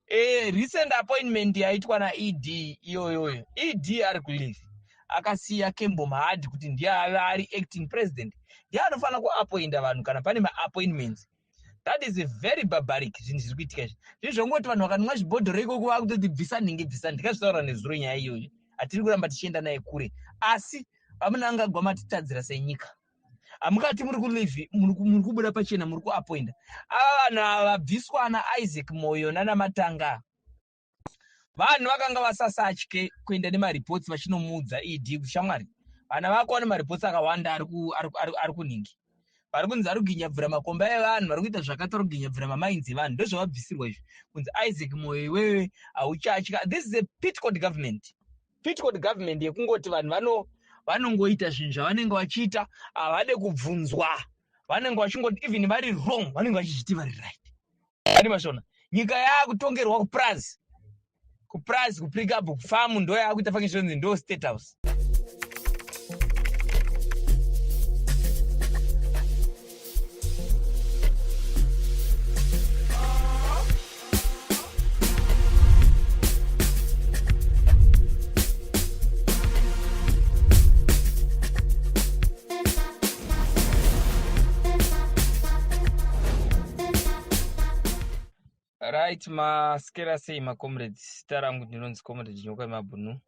Recent appointment yaitwa naED iyoyoyo, ED ari kuleave, akasiya Kembo Mahadi kuti ndiye ave ari acting president, ndiye anofanira kuappointa vanhu kana pane maappointments. That is a very barbaric zvinhu zviri kuitika izvi. Zvinhu zvongoti vanhu vakanwa zvibhodhoro ikoko vakutoti bvisa nhingi, bvisa. Ndikazvitaura nezuro nyaya iyoyo, hatiri kuramba tichienda naye kure, asi VaMnangagwa matitadzira senyika. Hamukati muri kulive, muri kubuda pachena, muri kuappointa ava vanhu ava vabviswa naIsaac Moyo nanaMatanga. Vanhu vakanga vasasatye kuenda nemareports vachinomuudza ED kuti shamwari, vana vako vane mareports akawanda ari kunhingi, vari kunzi vari kuginyabvura makomba evanhu, vari kuita zvakati, vari kuginyabvura mamainzi evanhu. Ndozvavabvisirwa izvi, kunzi Isaac Moyo iwewe hauchatya. This is a petticoat government, petticoat government yekungoti vanhu vanongoita zvinhu zvavanenge vachiita, havade kubvunzwa, vanenge vachingoti even vari wrong vanenge vachizviti vari right. Ani mashona nyika yaakutongerwa kupurazi, kupurazi, kuPrecabe, kufamu, ndo yaakuita fange zvonzi ndo State House. Right, maskera sei macomrades? Zita rangu ndinonzi Comrade Nyoka yemabhunu,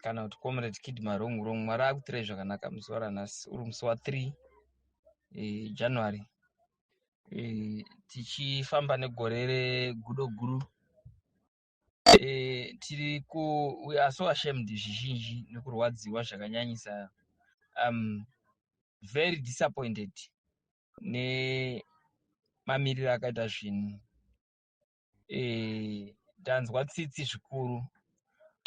kana kuti Comrade Kid Marongurong. Mwari akutirai zvakanaka musi waranhasi, uri musi wa3 January, tichifamba negore regudo guru. Tiri ku we are so ashamed zvizhinji nekurwadziwa zvakanyanyisa, very disappointed nemamiriro akaita zvinhu. Ndanzwa tsitsi zvikuru.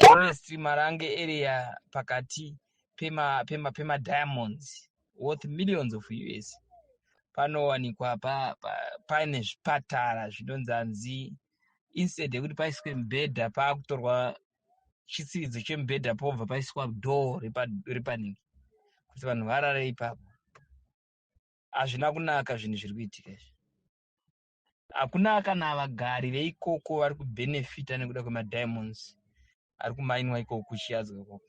Honestly, Marange area pakati pemadiamonds worth millions of US, panowanikwa paine zvipatara zvinonzi hanzi instead yekuti paiswe mubhedha, paakutorwa chitsividzo chemubhedha, pobva paiswa door repaningi kuti vanhu varare ipapo. Hazvina kunaka zvinhu zviri kuitika izvi. Hakuna kana vagari veikoko vari kubhenefita nekuda kwemadiamonds ari kumainwa ikoko kuChiadzwa ikoko.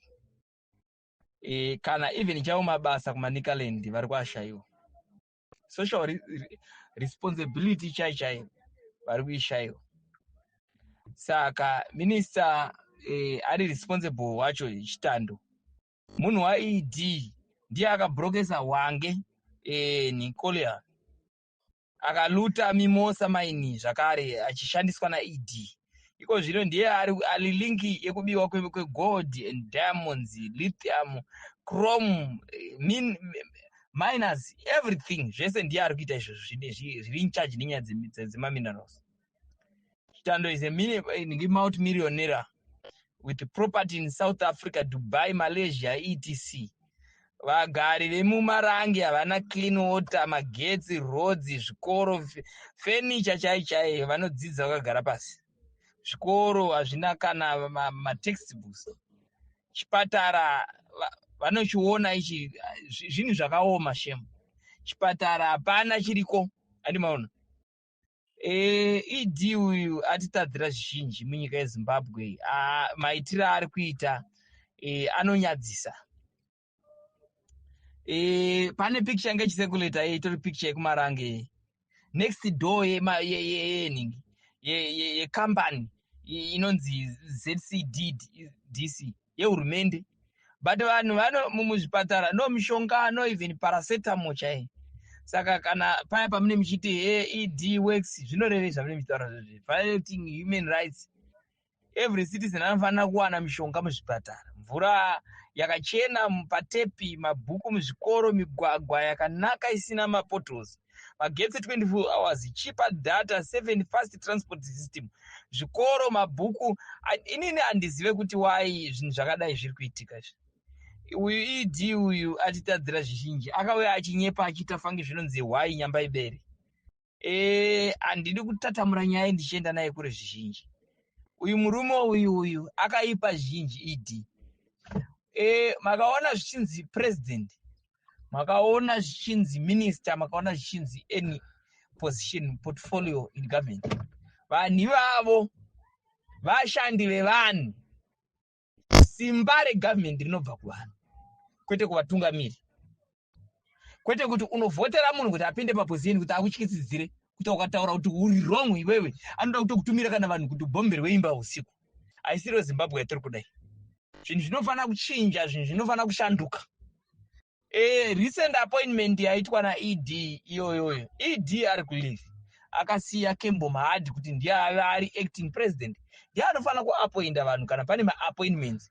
Kana even chaiwo mabasa kuManicaland vari kuashayiwa. Social responsibility chai chaiyo vari kuishayiwa. Saka minister ari responsible wacho, Chitando, munhu waED, ndiye akabrokesa Hwange, Nicolia akaluta Mimosa Mine zvakare achishandiswa naED. Iko zvino ndiye ari link yekubiwa kwegold and diamonds, lithium, chrome, miners, everything, zvese ndiye ari kuita izvozvo, zviri in charge nenyaya dzemaminerals. Chitando is a multi millionaire with property in South Africa, Dubai, Malaysia, etc. Vagari vemuMarange havana clean water, magetsi, roads, zvikoro, fenicha chai chai, vanodzidza vakagara pasi. Zvikoro hazvina kana matextbooks. Chipatara vanochiona ichi, zvinhu zvakaoma shem. Chipatara hapana chiriko, andimaona. ED uyu atitadzira zvizhinji munyika yeZimbabwe. Maitiro aari kuita anonyadzisa. Pane picture yange ichicirculata, itori picture yekuMarange, next door yeningi yekambani inonzi ZCDC yehurumende, but vanhu vano muzvipatara no mishonga, no even paracetamol chai. Saka kana paya pamune muchiti he ED works, zvinorevei zvamune muchitaura zvezvi? Violating human rights. Every citizen anofanira kuwana mishonga muzvipatara, mvura yakachena patepi, mabhuku muzvikoro, migwagwa yakanaka isina mapotholes, magetsi 24 hours, cheaper data, 7 fast transport system, zvikoro, mabhuku. Inini handizive kuti why zvinhu zvakadai zviri kuitika izvi. Uyu ED uyu atitadzira zvizhinji. Akauya achinyepa, achiita fange zvinonzi hwai nyamba ibere. Handidi kutatamura nyaya ndichienda naye kure zvizhinji. Uyu murume uyu akaipa zhinji, ED. Makaona zvichinzi president, makaona zvichinzi minister, makaona zvichinzi any position, portfolio in government. Vanhu ivavo vashandi vevanhu. Simba regovernment rinobva kuvanhu, kwete kuvatungamiri. Kwete kuti unovhotera munhu kuti apinde paposition kuti akutyisidzire, kuti ukataura kuti uri wrong iwewe, anoda kutokutumira kana vanhu kuti ubhomberwe imba usiku. Haisiriyo Zimbabwe yatiri kudai. Zvinhu zvinofanira kuchinja, zvinhu zvinofanira kushanduka. Recent appointment yaitwa naED iyoyoyo, ED ari kuleave, akasiya Kembo Mohadi kuti ndiye ave ari acting president. Ndiye anofanira kuappointa vanhu kana pane maappointments.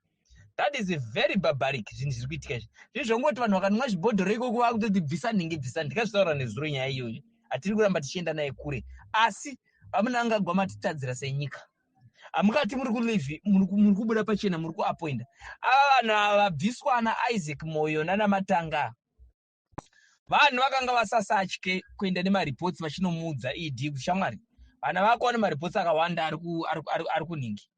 That is very barbaric. Zvinhu zviri kuitika izvi, zvinhu zvongoti vanhu vakanwa zvibhodhoro ikoko vakutoti bvisa nhingi, bvisa. Ndikazvitaura nezuro nyaya iyoyo, hatiri kuramba tichienda naye kure, asi VaMnangagwa matitadzira senyika. Hamukati muri kuleave, muri kubuda pachena, muri kuappointa ava vanhu ava vabviswa naIsaac Moyo nanaMatanga. Vanhu vakanga vasasatye kuenda nemareports vachinomuudza ED kuti, "Shamwari, vana vako vane mareports akawanda ari kunhingi,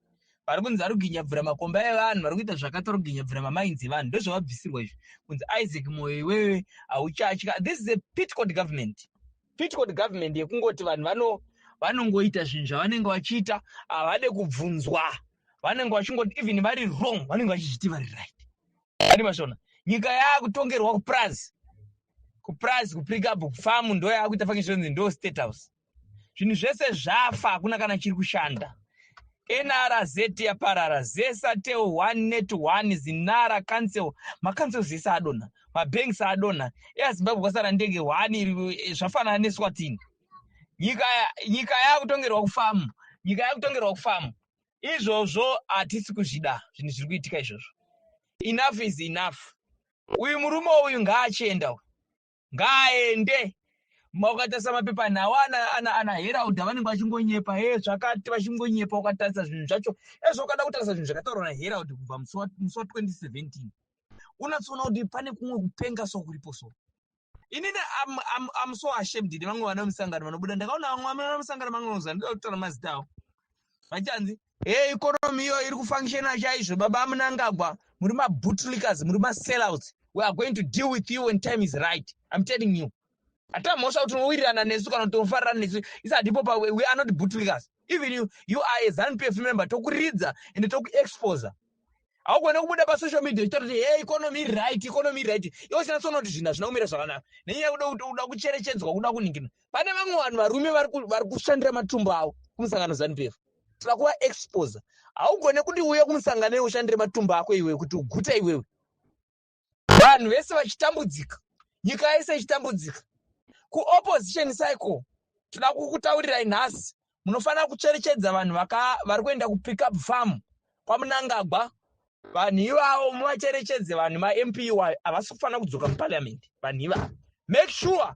vari kunzi vari kuginyabvura makomba evanhu, vari kuita zvakati, vari kuginyabvura mamainzi evanhu." Ndozvavabvisirwa izvi, kunzi Isaac Moyo, iwewe hauchatya. This is a petticoat government, petticoat government yekungoti vanhu vanongoita zvinhu zvavanenge vachiita, havade kubvunzwa. Vanenge vachingoti even vari wrong, vanenge vachizviti vari right. Ani mashona, nyika yaakutongerwa kupurazi, kupurazi, kuPricabe, kufamu, ndo yaakuita fange zvonzi ndo State House. Zvinhu zvese zvafa, hakuna kana chiri kushanda. NRZ yaparara, ZESA, TelOne, NetOne, ZINARA, council, macouncils ese adonha, mabanks adonha. Air Zimbabwe kwasara ndege one iri, zvafanana neSwatini. Nyika yakutongerwa kufamu, nyika yakutongerwa kufamu. Izvozvo hatisi kuzvida, zvinhu zviri kuitika izvozvo. Enough is enough. Uyu murume uyu ngaachienda, uyu ngaaende. Ukatarisa mapepanhau ana Herald, vanenge vachingonyepa he zvakati, vachingonyepa. Ukatarisa zvinhu zvacho ezvo, ukada kutarisa zvinhu zvakataurwa naHerald kubva musi wa2017, unatsoona kuti pane kumwe kupenga so kuripo. So inini am so ashamed nevamwe vana vemusangano vanobuda. Ndakaona vamwe vana vemusangano, mamwe vanoza, ndinoda kutaura mazita avo, vachanzi, "He, economy iyo iri kufunctiona chaizvo." Baba Mnangagwa, muri mabootlickers, muri masellouts. We are going to deal with you when time is right, I'm telling you. Hatina mhosva kuti unowirirana nesu kana kuti unofarirana nesu, isi hatipo pa. We are not bootlickers. Even you are a ZANU PF member, tokuridza ende tokuexposa. Haugone kubuda pasocial media uchitaura kuti, "Hey, economy iri right, economy iri right," iwe usina tsoona kuti zvinhu hazvina kumira zvakanaka nenyaya yekuda kuti uda kucherechedzwa, kuda kuningirwa. Pane vamwe vanhu varume vari kushandira matumbu avo kumusangano ZANU PF, toda kuvaexposa. Haugone kuti uye kumusangano iwe ushandire matumbu ako iwe kuti ugute iwewe, vanhu vese vachitambudzika, nyika yese ichitambudzika. Kuopposition cycle, toda kukutaurirai nhasi, munofanira kucherechedza vanhu vari kuenda kuPricabe Farm kwaMnangagwa. Vanhu ivavo muvacherechedze. Vanhu maMP iwayo havasi kufanira kudzoka muparliament, vanhu ivavo. Make sure